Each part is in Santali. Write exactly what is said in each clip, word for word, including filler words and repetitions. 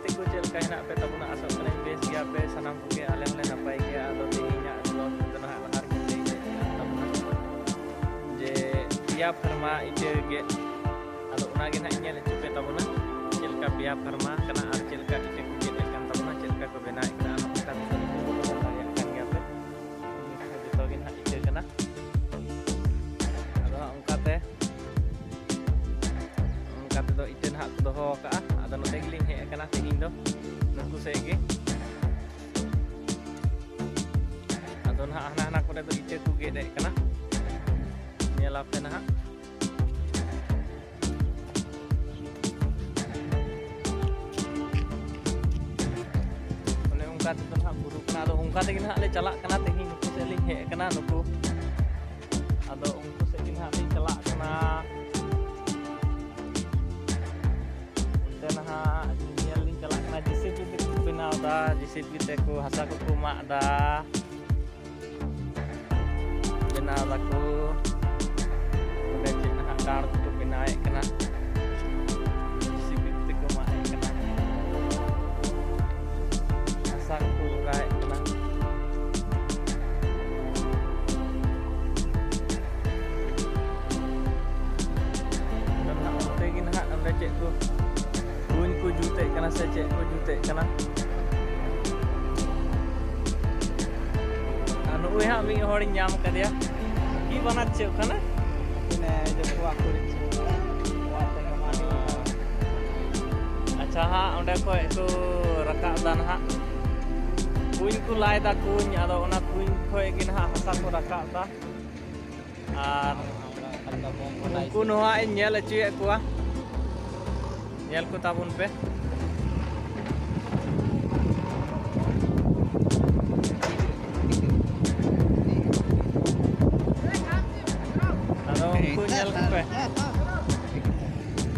ᱜᱟᱛᱮ ᱠᱚ, ᱪᱮᱫ ᱞᱮᱠᱟ ᱦᱮᱱᱟᱜ ᱯᱮ ᱛᱟᱵᱚᱱᱟ? ᱟᱥᱚᱜ ᱠᱟᱹᱱᱟᱹᱧ ᱵᱮᱥ ᱜᱮᱭᱟ ᱯᱮ ᱥᱟᱱᱟᱢ ᱠᱚᱜᱮ᱾ ᱟᱞᱮ ᱦᱚᱸᱞᱮ ᱱᱟᱯᱟᱭ ᱜᱮᱭᱟ᱾ ᱟᱫᱚ ᱛᱮᱦᱮᱧᱟᱜ vlog ᱫᱚ ᱱᱟᱦᱟᱜ ᱞᱟᱦᱟ ᱨᱮᱜᱮ ᱞᱟᱹᱭ ᱦᱮᱡ ᱟᱠᱟᱱ ᱛᱟᱵᱚᱱᱟ ᱡᱮ ᱯᱮᱭᱟ ᱯᱷᱟᱨᱢᱟ ᱤᱴᱟᱹ ᱜᱮᱫ, ᱟᱫᱚ ᱚᱱᱟᱜᱮ ᱱᱟᱦᱟᱜ ᱧᱮᱞ ᱦᱚᱪᱚ ᱯᱮ ᱛᱟᱵᱚᱱᱟ, ᱪᱮᱫ ᱞᱮᱠᱟ ᱯᱮᱭᱟ ᱯᱷᱟᱨᱢᱟ ᱠᱟᱱᱟ ᱟᱨ ᱪᱮᱫ ᱞᱮᱠᱟ ᱤᱴᱟᱹ ᱠᱚ ᱜᱮᱫ ᱮᱫ ᱠᱟᱱ ᱛᱟᱵᱚᱱᱟ, ᱪᱮᱫ ᱞᱮᱠᱟ ᱠᱚ ᱵᱮᱱᱟᱣᱮᱫ ᱠᱟᱱᱟ, ᱚᱱᱟ ᱠᱚ ᱫᱟᱲᱮᱭᱟᱜ ᱠᱟᱱ ᱜᱮᱭᱟ ᱯᱮ᱾ ᱡᱚᱛᱚ ᱜᱮ ᱱᱟᱦᱟᱜ ᱤᱴᱟᱹ ᱠᱟᱱᱟ᱾ ᱟᱫᱚ ᱦᱟᱸᱜ ᱚᱱᱠᱟᱛᱮ ᱚᱱᱠᱟ ᱛᱮᱫᱚ ᱤᱴᱟᱹ ᱱᱟᱦᱟᱜ ᱠᱚ ᱫᱚᱦᱚ ᱟᱠᱟᱫᱼᱟ᱾ ᱟᱫᱚ ᱱᱚᱛᱮ ᱜᱮᱞᱤᱧ ᱦᱮᱡ ᱟᱠᱟᱱᱟ ᱛᱮᱦᱮᱧ ᱫᱚ ᱱᱩᱠᱩ ᱥᱮᱫ ᱜᱮ᱾ ᱟᱫᱚ ᱱᱟᱦᱟᱜ ᱦᱟᱱᱟ ᱦᱟᱱᱟ ᱠᱚᱨᱮ ᱫᱚ ᱤᱴᱟᱹ ᱠᱚ ᱜᱮᱫ ᱮᱫ ᱠᱟᱱᱟ, ᱧᱮᱞ ᱟᱯᱮ ᱱᱟᱦᱟᱜ᱾ ᱚᱱᱮ ᱚᱱᱠᱟ ᱛᱮᱫᱚ ᱱᱟᱦᱟᱜ ᱵᱩᱨᱩ ᱠᱟᱱᱟ᱾ ᱟᱫᱚ ᱚᱱᱠᱟ ᱛᱮᱜᱮ ᱱᱟᱦᱟᱜ ᱞᱮ ᱪᱟᱞᱟᱜ ᱠᱟᱱᱟ᱾ ᱛᱮᱦᱮᱧ ᱱᱩᱠᱩ ᱥᱮᱫ ᱞᱤᱧ ᱦᱮᱡ ᱟᱠᱟᱱᱟ, ᱱᱩᱠᱩ᱾ ᱟᱫᱚ ᱩᱱᱠᱩ ᱥᱮᱫ ᱜᱮ ᱱᱟᱦᱟᱜ ᱞᱤᱧ ᱪᱟᱞᱟᱜ ᱠᱟᱱᱟ᱾ ᱚᱱᱛᱮ ᱱᱟᱦᱟᱜ ᱧᱮᱧᱮᱞ ᱞᱤᱧ ᱪᱟᱞᱟᱜ ᱠᱟᱱᱟ᱾ ᱡᱮᱥᱤᱵᱤ ᱛᱮᱠᱚ ᱵᱮᱱᱟᱣ ᱮᱫᱟ, ᱡᱮᱥᱤᱵᱤ ᱛᱮᱠᱚ ᱦᱟᱥᱟ ᱠᱚᱠᱚ ᱢᱟᱜ ᱮᱫᱟ, ᱵᱮᱱᱟᱣ ᱫᱟᱠᱚ᱾ ᱚᱸᱰᱮ ᱪᱮᱫ ᱱᱟᱦᱟᱜ ᱰᱟᱲ ᱠᱚᱠᱚ ᱵᱮᱱᱟᱣᱮᱫ ᱠᱟᱱᱟ, ᱡᱮᱥᱤᱵᱤ ᱛᱮᱠᱚ ᱢᱟᱜ ᱮᱫ ᱠᱟᱱᱟ, ᱦᱟᱥᱟ ᱠᱚᱠᱚ ᱵᱷᱚᱨᱟᱣᱮᱫ ᱠᱟᱱᱟ᱾ ᱟᱫᱚ ᱱᱟᱦᱟᱜ ᱚᱱᱛᱮ ᱜᱮ ᱱᱟᱦᱟᱜ ᱚᱸᱰᱮ ᱪᱮᱫ ᱠᱚ ᱠᱩᱧ ᱠᱚ ᱡᱩᱛᱮᱫ ᱠᱟᱱᱟ ᱥᱮ ᱪᱮᱫ ᱠᱚ ᱡᱩᱛᱮᱫ ᱠᱟᱱᱟ᱾ ᱟᱨ ᱱᱩᱜᱼᱩᱭ ᱦᱟᱸᱜ ᱢᱤᱫ ᱦᱚᱲᱤᱧ ᱧᱟᱢ ᱠᱟᱫᱮᱭᱟ᱾ ᱠᱤ ᱵᱟᱱᱟᱨ ᱪᱮᱫ ᱠᱟᱱᱟ? ᱢᱟᱱᱮ ᱡᱚᱛᱚᱣᱟᱜ ᱠᱚ ᱟᱪᱪᱷᱟ, ᱦᱟᱸᱜ ᱚᱸᱰᱮ ᱠᱷᱚᱡ ᱠᱚ ᱨᱟᱠᱟᱵ ᱫᱟ ᱱᱟᱦᱟᱜ᱾ ᱠᱩᱧ ᱠᱚ ᱞᱟᱭ ᱫᱟ, ᱠᱩᱧ, ᱟᱫᱚ ᱚᱱᱟ ᱠᱩᱧ ᱠᱷᱚᱡ ᱜᱮ ᱱᱟᱦᱟᱜ ᱦᱟᱥᱟ ᱠᱚ ᱨᱟᱠᱟᱵ ᱫᱟ᱾ ᱟᱨ ᱩᱱᱠᱩ ᱱᱚᱣᱟ ᱤᱧ ᱧᱮᱞ ᱦᱚᱪᱚᱭᱮᱫ ᱠᱚᱣᱟ, ᱧᱮᱞ ᱠᱚ ᱛᱟᱵᱚᱱ ᱯᱮ᱾ ᱟᱫᱚ ᱩᱱᱠᱩ ᱧᱮᱞ ᱠᱚᱯᱮ,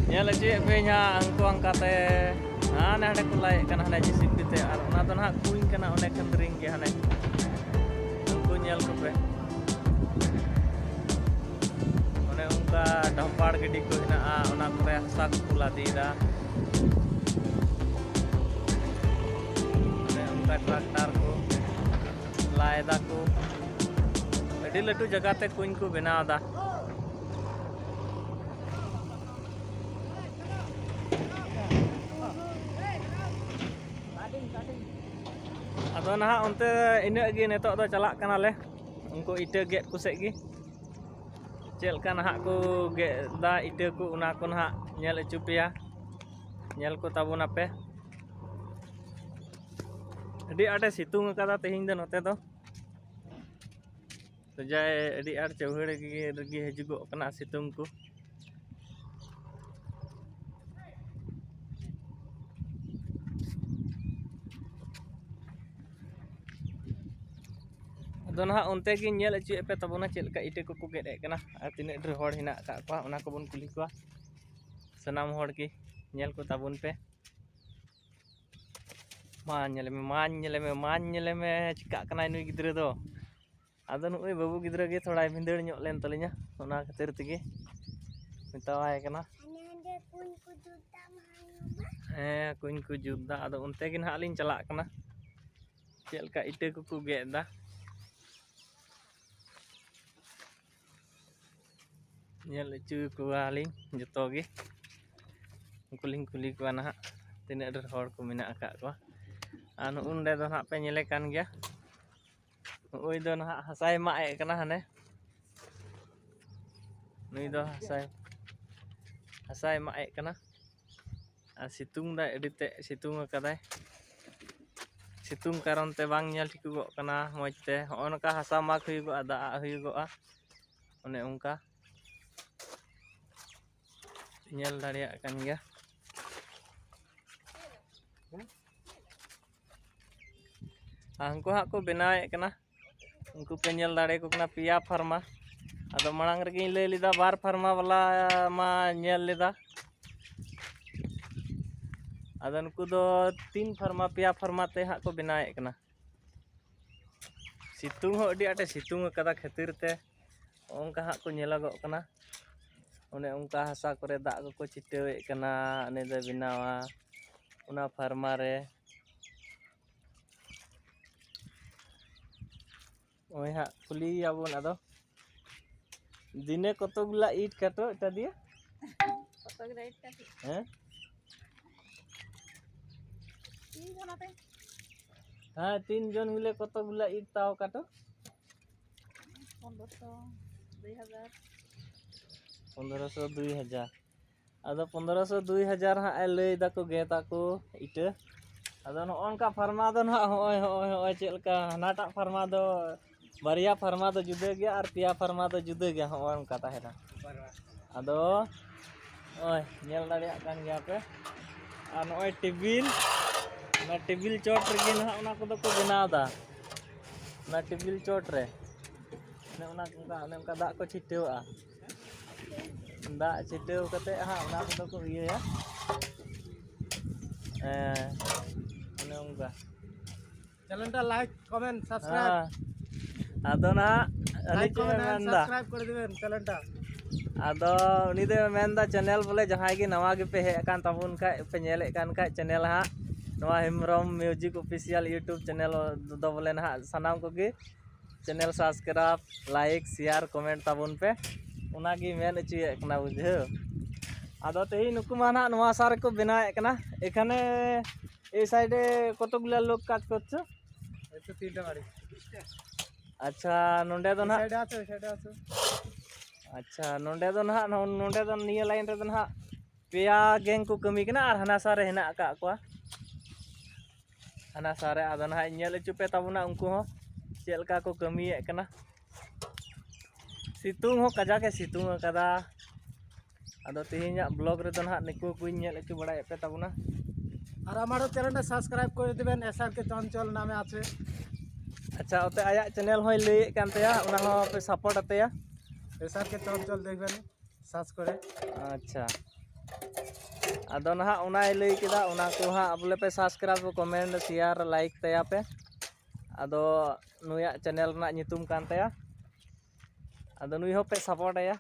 ᱧᱮᱞ ᱦᱚᱪᱚᱭᱮᱫ ᱯᱮᱭᱟᱹᱧ ᱦᱟᱸᱜ ᱩᱱᱠᱩ ᱚᱱᱠᱟᱛᱮ ᱦᱟᱱᱮ ᱦᱟᱸᱰᱮ ᱠᱚ ᱞᱟᱭᱮᱫ ᱠᱟᱱᱟ, ᱦᱟᱱᱮ ᱡᱮᱥᱤᱵᱤ ᱛᱮ, ᱟᱨ ᱚᱱᱟ ᱫᱚ ᱱᱟᱦᱟᱜ ᱠᱩᱧ ᱠᱟᱱᱟ, ᱚᱸᱰᱮ ᱠᱷᱚᱱ ᱫᱮᱨᱤᱧ ᱜᱮ ᱦᱟᱱᱮ ᱩᱱᱠᱩ ᱧᱮᱞ ᱠᱚᱯᱮ᱾ ᱚᱱᱮ ᱚᱱᱠᱟ ᱰᱷᱟᱢᱯᱟᱲ ᱜᱤᱰᱤ ᱠᱚ ᱦᱮᱱᱟᱜᱼᱟ, ᱚᱱᱟ ᱠᱚᱨᱮ ᱦᱟᱥᱟ ᱠᱚᱠᱚ ᱞᱟᱫᱮᱭᱮᱫᱟ᱾ ᱴᱨᱟᱠᱴᱟᱨ ᱠᱚ ᱞᱟᱭ ᱫᱟᱠᱚ᱾ ᱟᱹᱰᱤ ᱞᱟᱹᱴᱩ ᱡᱟᱭᱜᱟ ᱛᱮ ᱠᱩᱧ ᱠᱚ ᱵᱮᱱᱟᱣ ᱮᱫᱟ᱾ ᱟᱫᱚ ᱱᱟᱦᱟᱜ ᱚᱱᱛᱮ ᱤᱱᱟᱹᱜ ᱜᱮ, ᱱᱤᱛᱚᱜ ᱫᱚ ᱪᱟᱞᱟᱜ ᱠᱟᱱᱟᱞᱮ ᱩᱱᱠᱩ ᱤᱴᱟᱹ ᱜᱮᱫ ᱠᱚ ᱥᱮᱫ ᱜᱮ᱾ ᱪᱮᱫ ᱞᱮᱠᱟ ᱱᱟᱦᱟᱜ ᱠᱚ ᱜᱮᱫ ᱮᱫᱟ ᱤᱴᱟᱹ ᱠᱚ, ᱚᱱᱟ ᱠᱚ ᱱᱟᱦᱟᱜ ᱧᱮᱞ ᱦᱚᱪᱚ ᱯᱮᱭᱟ, ᱧᱮᱞ ᱠᱚ ᱛᱟᱵᱚᱱᱟᱯᱮ᱾ ᱟᱹᱰᱤ ᱟᱸᱴᱮ ᱥᱤᱛᱩᱝ ᱟᱠᱟᱫᱟ ᱛᱮᱦᱮᱧ ᱫᱚ ᱱᱚᱛᱮ ᱫᱚ᱾ ᱥᱚᱡᱟᱭ ᱟᱹᱰᱤ ᱟᱸᱴ ᱪᱟᱹᱣᱦᱟᱹᱲ ᱜᱮ ᱨᱮᱜᱮ ᱦᱤᱡᱩᱜᱚᱜ ᱠᱟᱱᱟ ᱥᱤᱛᱩᱝ ᱠᱚ᱾ ᱟᱫᱚ ᱱᱟᱦᱟᱜ ᱚᱱᱛᱮ ᱜᱤᱧ ᱧᱮᱞ ᱦᱚᱪᱚᱭᱮᱫ ᱯᱮ ᱛᱟᱵᱚᱱᱟ, ᱪᱮᱫ ᱞᱮᱠᱟ ᱤᱴᱟᱹ ᱠᱚᱠᱚ ᱜᱮᱫ ᱮᱫ ᱠᱟᱱᱟ ᱟᱨ ᱛᱤᱱᱟᱹᱜ ᱰᱷᱮᱨ ᱦᱚᱲ ᱦᱮᱱᱟᱜ ᱟᱠᱟᱫ ᱠᱚᱣᱟ, ᱚᱱᱟ ᱠᱚᱵᱚᱱ ᱠᱩᱞᱤ ᱠᱚᱣᱟ᱾ ᱥᱟᱱᱟᱢ ᱦᱚᱲ ᱜᱮ ᱧᱮᱞ ᱠᱚ ᱛᱟᱵᱚᱱ ᱯᱮ᱾ ᱢᱟ ᱧᱮᱞ ᱢᱮ, ᱢᱟᱧ ᱧᱮᱞ ᱢᱮ, ᱢᱟᱧ ᱧᱮᱞ ᱢᱮ, ᱪᱤᱠᱟᱹᱜ ᱠᱟᱱᱟᱭ ᱱᱩᱭ ᱜᱤᱫᱽᱨᱟᱹ ᱫᱚ᱾ ᱟᱫᱚ ᱱᱩᱜᱼᱩᱭ ᱵᱟᱹᱵᱩ ᱜᱤᱫᱽᱨᱟᱹ ᱜᱮ ᱛᱷᱚᱲᱟᱭ ᱵᱷᱤᱸᱫᱟᱹᱲ ᱧᱚᱜ ᱞᱮᱱ ᱛᱟᱹᱞᱤᱧᱟ, ᱚᱱᱟ ᱠᱷᱟᱹᱛᱤᱨ ᱛᱮᱜᱮ ᱢᱮᱛᱟᱣᱟᱭ ᱠᱟᱱᱟ᱾ ᱦᱟᱸᱰᱮ ᱦᱟᱸᱰᱮ ᱠᱩᱧ ᱠᱚ ᱡᱩᱛ ᱫᱟ ᱢᱟ ᱦᱟᱸᱜ ᱵᱟ᱾ ᱦᱮᱸ, ᱠᱩᱧ ᱠᱚ ᱡᱩᱛ ᱫᱟ᱾ ᱟᱫᱚ ᱚᱱᱛᱮ ᱜᱮ ᱱᱟᱦᱟᱜ ᱞᱤᱧ ᱪᱟᱞᱟᱜ ᱠᱟᱱᱟ, ᱪᱮᱫ ᱞᱮᱠᱟ ᱤᱴᱟᱹ ᱠᱚᱠᱚ ᱜᱮᱫ ᱫᱟ᱾ ᱧᱮᱞ ᱦᱚᱪᱚ ᱠᱚᱣᱟᱞᱤᱧ ᱡᱚᱛᱚ ᱜᱮ᱾ ᱩᱱᱠᱩ ᱞᱤᱧ ᱠᱩᱞᱤ ᱠᱚᱣᱟ ᱱᱟᱦᱟᱜ, ᱛᱤᱱᱟᱹᱜ ᱰᱷᱮᱨ ᱦᱚᱲ ᱠᱚ ᱢᱮᱱᱟᱜ ᱟᱠᱟᱫ ᱠᱚᱣᱟ᱾ ᱟᱨ ᱱᱚᱜᱼᱚ ᱱᱚᱰᱮ ᱫᱚ ᱱᱟᱦᱟᱜ ᱯᱮ ᱧᱮᱞᱮ ᱠᱟᱱ ᱜᱮᱭᱟ, ᱱᱩᱜᱼᱩᱭ ᱫᱚ ᱱᱟᱦᱟᱜ ᱦᱟᱥᱟᱭ ᱢᱟᱜ ᱮᱫ ᱠᱟᱱᱟ᱾ ᱦᱟᱱᱮ ᱱᱩᱭ ᱫᱚ ᱦᱟᱥᱟᱭ, ᱦᱟᱥᱟᱭ ᱢᱟᱜ ᱮᱫ ᱠᱟᱱᱟ᱾ ᱟᱨ ᱥᱤᱛᱩᱝ ᱫᱟᱭ, ᱟᱹᱰᱤ ᱛᱮᱫ ᱥᱤᱛᱩᱝ ᱟᱠᱟᱫᱟᱭ᱾ ᱥᱤᱛᱩᱝ ᱠᱟᱨᱚᱱ ᱛᱮ ᱵᱟᱝ ᱧᱮᱞ ᱴᱷᱤᱠᱚᱜᱚᱜ ᱠᱟᱱᱟ ᱢᱚᱡᱽ ᱛᱮ᱾ ᱦᱚᱸᱜᱼᱚ ᱱᱚᱝᱠᱟ ᱦᱟᱥᱟ ᱢᱟᱜᱽ ᱦᱩᱭᱩᱜᱚᱜᱼᱟ, ᱫᱟᱜ ᱟᱜ ᱦᱩᱭᱩᱜᱚᱜᱼᱟ, ᱚᱱᱮ ᱚᱱᱠᱟ᱾ ᱧᱮᱞ ᱫᱟᱲᱮᱭᱟᱜ ᱠᱟᱱ ᱜᱮᱭᱟ᱾ ᱟᱨ ᱩᱱᱠᱩ ᱦᱟᱸᱜ ᱠᱚ ᱵᱮᱱᱟᱣᱮᱫ ᱠᱟᱱᱟ, ᱩᱱᱠᱩ ᱯᱮ ᱧᱮᱞ ᱫᱟᱲᱮᱭᱟᱠᱚ ᱠᱟᱱᱟ, ᱯᱮᱭᱟ ᱯᱷᱟᱨᱢᱟ᱾ ᱟᱫᱚ ᱢᱟᱲᱟᱝ ᱨᱮᱜᱮᱧ ᱞᱟᱹᱭ ᱞᱮᱫᱟ, ᱵᱟᱨ ᱯᱷᱟᱨᱢᱟ ᱵᱟᱞᱟ ᱢᱟ ᱧᱮᱞ ᱞᱮᱫᱟ᱾ ᱟᱫᱚ ᱱᱩᱠᱩ ᱫᱚ ᱛᱤᱱ ᱯᱷᱟᱨᱢᱟ, ᱯᱮᱭᱟ ᱯᱷᱟᱨᱢᱟ ᱛᱮ ᱦᱟᱸᱜ ᱠᱚ ᱵᱮᱱᱟᱣᱮᱫ ᱠᱟᱱᱟ᱾ ᱥᱤᱛᱩᱝ ᱦᱚᱸ ᱟᱹᱰᱤ ᱟᱸᱴᱮ ᱥᱤᱛᱩᱝ ᱟᱠᱟᱫᱟ ᱠᱷᱟᱹᱛᱤᱨ ᱛᱮ ᱚᱱᱠᱟ ᱦᱟᱸᱜ ᱠᱚ ᱧᱮᱞᱚᱜᱚᱜ ᱠᱟᱱᱟ᱾ ᱚᱱᱮ ᱚᱱᱠᱟ ᱦᱟᱥᱟ ᱠᱚᱨᱮ ᱫᱟᱜ ᱠᱚᱠᱚ ᱪᱷᱤᱴᱟᱹᱣᱮᱫ ᱠᱟᱱᱟ, ᱩᱱᱤ ᱫᱚᱭ ᱵᱮᱱᱟᱣᱟ ᱚᱱᱟ ᱯᱷᱟᱨᱢᱟ ᱨᱮ᱾ ᱱᱚᱜᱼᱚᱭ ᱦᱟᱸᱜ ᱠᱩᱞᱤᱭᱮᱭᱟᱵᱚᱱ ᱟᱫᱚ, ᱫᱤᱱᱮ ᱠᱚᱛᱚ ᱜᱩᱞᱟ ᱤᱴ ᱠᱟᱴᱚ ᱮᱴᱟ ᱫᱤᱭᱟ? ᱠᱚᱛᱚ ᱜᱩᱞᱟ ᱤᱴ ᱠᱟᱴᱚ? ᱦᱮᱸ? ᱛᱤᱱ ᱡᱚᱱ ᱟᱯᱮ? ᱦᱮᱸ, ᱛᱤᱱ ᱡᱚᱱ ᱢᱤᱞᱮ ᱠᱚᱛᱚ ᱜᱩᱞᱟ ᱤᱴ ᱛᱟᱣ ᱠᱟᱴᱚ? ᱯᱚᱱᱫᱽᱨᱚᱥᱚ, ᱫᱩᱭ ᱦᱟᱡᱟᱨ᱾ ᱯᱚᱱᱫᱽᱨᱚᱥᱚ, ᱫᱩᱭ ᱦᱟᱡᱟᱨ᱾ ᱟᱫᱚ ᱯᱚᱱᱫᱽᱨᱚᱥᱚ, ᱫᱩᱭ ᱦᱟᱡᱟᱨ ᱦᱟᱸᱜ ᱮ ᱞᱟᱹᱭ ᱫᱟᱠᱚ ᱜᱮᱫ ᱟᱠᱚ ᱤᱴᱟᱹ᱾ ᱟᱫᱚ ᱱᱚᱜᱼᱚ ᱱᱚᱝᱠᱟ ᱯᱷᱟᱨᱢᱟ ᱫᱚ ᱱᱟᱦᱟᱜ ᱦᱚᱸᱜᱼᱚᱭ, ᱦᱚᱸᱜᱼᱚᱭ, ᱦᱚᱸᱜᱼᱚᱭ ᱪᱮᱫ ᱞᱮᱠᱟ ᱦᱟᱱᱟᱴᱟᱜ ᱯᱷᱟᱨᱢᱟ ᱫᱚ, ᱵᱟᱨᱭᱟ ᱯᱷᱟᱨᱢᱟ ᱫᱚ ᱡᱩᱫᱟᱹ ᱜᱮᱭᱟ ᱟᱨ ᱯᱮᱭᱟ ᱯᱷᱟᱨᱢᱟ ᱫᱚ ᱡᱩᱫᱟᱹ ᱜᱮᱭᱟ, ᱦᱚᱸᱜᱼᱚ ᱱᱚᱝᱠᱟ ᱛᱟᱦᱮᱱᱟ᱾ ᱟᱫᱚ ᱱᱚᱜᱼᱚᱭ ᱧᱮᱞ ᱫᱟᱲᱮᱭᱟᱜ ᱠᱟᱱ ᱜᱮᱭᱟ ᱯᱮ᱾ ᱟᱨ ᱱᱚᱜᱼᱚᱭ ᱴᱮᱵᱤᱞ, ᱚᱱᱟ ᱴᱮᱵᱤᱞ ᱪᱚᱴ ᱨᱮᱜᱮ ᱱᱟᱦᱟᱜ ᱚᱱᱟ ᱠᱚᱫᱚ ᱠᱚ ᱵᱮᱱᱟᱣ ᱮᱫᱟ᱾ ᱚᱱᱟ ᱴᱮᱵᱤᱞ ᱪᱚᱴ ᱨᱮ ᱚᱱᱮ ᱚᱱᱟ ᱚᱱᱠᱟ, ᱚᱱᱮ ᱚᱱᱠᱟ ᱫᱟᱜ ᱠᱚ ᱪᱷᱤᱴᱟᱹᱣᱟᱜᱼᱟ᱾ ᱫᱟᱜ ᱪᱷᱤᱴᱟᱹᱣ ᱠᱟᱛᱮ ᱦᱟᱸᱜ ᱚᱱᱟ ᱠᱚᱫᱚ ᱠᱚ ᱤᱭᱟᱹᱭᱟ᱾ ᱦᱮᱸ, ᱚᱱᱮ ᱚᱱᱠᱟ᱾ ᱪᱮᱱᱮᱞ ᱴᱟ like, comment, subscribe᱾ ᱦᱮᱸ᱾ ᱟᱫᱚ ᱱᱟᱦᱟᱜ ᱩᱱᱤ like, ᱪᱮᱫ ᱮ comment and ᱢᱮᱱᱫᱟ? Subscribe ᱠᱚᱨᱮ ᱫᱤᱵᱮᱱ ᱪᱮᱱᱮᱞ ᱴᱟ᱾ ᱟᱫᱚ ᱩᱱᱤ ᱫᱚᱭ ᱢᱮᱱᱫᱟ, ᱪᱮᱱᱮᱞ ᱵᱚᱞᱮ ᱡᱟᱦᱟᱸᱭ ᱜᱮ ᱱᱟᱣᱟ ᱜᱮᱯᱮ ᱦᱮᱡ ᱟᱠᱟᱱ ᱛᱟᱵᱚᱱ ᱠᱷᱟᱡ, ᱯᱮ ᱧᱮᱞᱮᱫ ᱠᱟᱱ ᱠᱷᱟᱡ ᱪᱮᱱᱮᱞ ᱦᱟᱸᱜ, ᱱᱚᱣᱟ Hembrom Music Official YouTube channel ᱫᱚ ᱵᱚᱞᱮ ᱱᱟᱦᱟᱜ ᱥᱟᱱᱟᱢ ᱠᱚᱜᱮ channel subscribe, like, share, comment ᱛᱟᱵᱚᱱ ᱯᱮ, ᱚᱱᱟᱜᱮ ᱢᱮᱱ ᱦᱚᱪᱚᱭᱮᱫ ᱠᱟᱱᱟ, ᱵᱩᱡᱷᱟᱹᱣ᱾ ᱟᱫᱚ ᱛᱮᱦᱮᱧ ᱱᱩᱠᱩ ᱢᱟ ᱱᱟᱦᱟᱜ ᱱᱚᱣᱟ ᱥᱟᱨ ᱨᱮᱠᱚ ᱵᱮᱱᱟᱣᱮᱫ ᱠᱟᱱᱟ᱾ এখানে এই সাইডে কতগুলা লোক কাজ করছো? এই তো তিনটা বাড়ি। ᱟᱪᱪᱷᱟ, ᱱᱚᱸᱰᱮ ᱫᱚ ᱱᱟᱦᱟᱜ ᱥᱟᱭᱤᱰ ᱟᱪᱪᱷᱟ, ᱱᱚᱸᱰᱮ ᱫᱚ ᱱᱤᱭᱟᱹ ᱞᱟᱭᱤᱱ ᱨᱮᱫᱚ ᱱᱟᱦᱟᱜ ᱯᱮᱭᱟ ᱜᱮᱝ ᱠᱚ ᱠᱟᱹᱢᱤ ᱠᱟᱱᱟ ᱟᱨ ᱦᱟᱱᱟ ᱥᱟ ᱨᱮ ᱦᱮᱱᱟᱜ ᱟᱠᱟᱫ ᱠᱚᱣᱟ᱾ ᱦᱟᱱᱟ ᱥᱟ ᱨᱮ ᱟᱫᱚ ᱱᱟᱦᱟᱜ ᱧᱮᱞ ᱦᱚᱪᱚ ᱯᱮ ᱛᱟᱵᱚᱱᱟ ᱩᱱᱠᱩ ᱦᱚᱸ ᱪᱮᱫ ᱞᱮᱠᱟ ᱠᱚ ᱠᱟᱹᱢᱤᱭᱮᱫ ᱠᱟᱱᱟ᱾ ᱥᱤᱛᱩᱝ ᱦᱚᱸ ᱠᱟᱡᱟᱠ ᱮ ᱥᱤᱛᱩᱝ ᱟᱠᱟᱫᱟ᱾ ᱟᱫᱚ ᱛᱮᱦᱮᱧᱟᱜ ᱵᱞᱚᱜ ᱨᱮᱫᱚ ᱱᱟᱦᱟᱜ ᱱᱩᱠᱩ ᱠᱚᱧ ᱧᱮᱞ ᱦᱚᱪᱚ ᱵᱟᱲᱟᱭᱮᱫ ᱯᱮ ᱛᱟᱵᱚᱱᱟ᱾ আর আমারও চ্যানেলটা সাবস্ক্রাইব করে দিবেন, এসআরকে চঞ্চল নামে আছে। ᱟᱪᱪᱷᱟ, ᱚᱛᱮ ᱟᱭᱟᱜ ᱪᱮᱱᱮᱞ ᱦᱚᱸᱭ ᱞᱟᱹᱭᱮᱫ ᱠᱟᱱ ᱛᱟᱭᱟ, ᱚᱱᱟ ᱦᱚᱸ ᱯᱮ ᱥᱟᱯᱳᱨᱴ ᱟᱛᱟᱭᱟ᱾ এসআরকে চঞ্চল দেখবেন, সার্চ করে। ᱟᱪᱪᱷᱟ, ᱟᱫᱚ ᱱᱟᱦᱟᱜ ᱚᱱᱟᱭ ᱞᱟᱹᱭ ᱠᱮᱫᱟ, ᱚᱱᱟ ᱠᱚ ᱦᱟᱸᱜ ᱵᱚᱞᱮ ᱯᱮ ᱥᱟᱵᱥᱠᱨᱟᱭᱤᱵᱽ, ᱠᱚᱢᱮᱱᱴ, ᱥᱮᱭᱟᱨ, ᱞᱟᱭᱤᱠ ᱛᱟᱭᱟ ᱯᱮ᱾ ᱟᱫᱚ ᱱᱩᱭᱟᱜ ᱪᱮᱱᱮᱞ ᱨᱮᱱᱟᱜ ᱧᱩᱛᱩᱢ ᱠᱟᱱ ᱛᱟᱭᱟ, ᱟᱫᱚ ᱱᱩᱭ ᱦᱚᱸᱯᱮ ᱥᱟᱯᱳᱨᱴ ᱟᱭᱟ᱾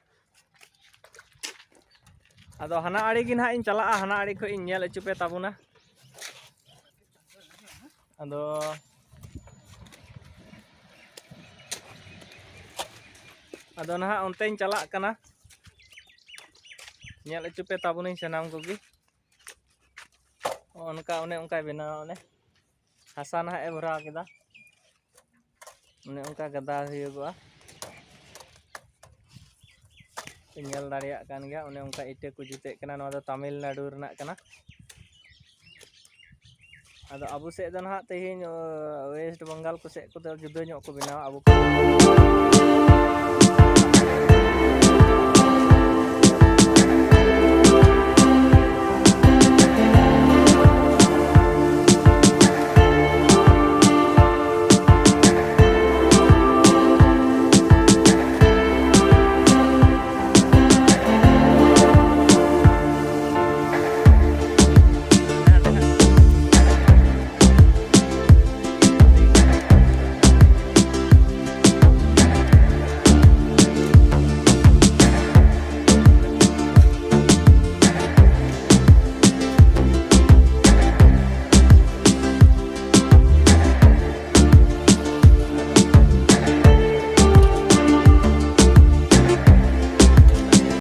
ᱟᱫᱚ ᱦᱟᱱᱟ ᱟᱲᱮ ᱜᱮ ᱱᱟᱦᱟᱜ ᱤᱧ ᱪᱟᱞᱟᱜᱼᱟ, ᱦᱟᱱᱟ ᱟᱲᱮ ᱠᱷᱚᱡ ᱤᱧ ᱧᱮᱞ ᱦᱚᱪᱚ ᱯᱮ ᱛᱟᱵᱚᱱᱟ᱾ ᱟᱫᱚ ᱟᱫᱚ ᱱᱟᱦᱟᱜ ᱚᱱᱛᱮᱧ ᱪᱟᱞᱟᱜ ᱠᱟᱱᱟ, ᱧᱮᱞ ᱦᱚᱪᱚ ᱯᱮ ᱛᱟᱵᱚᱱᱟᱹᱧ ᱥᱟᱱᱟᱢ ᱠᱚᱜᱮ᱾ ᱚᱱᱠᱟ, ᱚᱱᱮ ᱚᱱᱠᱟᱭ ᱵᱮᱱᱟᱣᱟ, ᱚᱱᱮ ᱦᱟᱥᱟ ᱱᱟᱦᱟᱜ ᱮ ᱵᱷᱚᱨᱟᱣ ᱠᱮᱫᱟ, ᱚᱱᱮ ᱚᱱᱠᱟ ᱜᱟᱫᱟ ᱦᱩᱭᱩᱜᱚᱜᱼᱟ᱾ ᱯᱮ ᱧᱮᱞ ᱫᱟᱲᱮᱭᱟᱜ ᱠᱟᱱ ᱜᱮᱭᱟ, ᱚᱱᱮ ᱚᱱᱠᱟ ᱤᱴᱟᱹ ᱠᱚ ᱡᱩᱛᱮᱜ ᱠᱟᱱᱟ᱾ ᱱᱚᱣᱟ ᱫᱚ ᱛᱟᱢᱤᱞᱱᱟᱲᱩ ᱨᱮᱱᱟᱜ ᱠᱟᱱᱟ᱾ ᱟᱫᱚ ᱟᱵᱚ ᱥᱮᱫ ᱫᱚ ᱱᱟᱦᱟᱜ ᱛᱮᱦᱮᱧ, ᱚ, ᱳᱭᱮᱥᱴ ᱵᱮᱝᱜᱚᱞ ᱠᱚ ᱥᱮᱫ ᱠᱚᱫᱚ ᱡᱩᱫᱟᱹ ᱧᱚᱜ ᱠᱚ ᱵᱮᱱᱟᱣᱟ᱾ ᱟᱵᱚ ᱠᱚ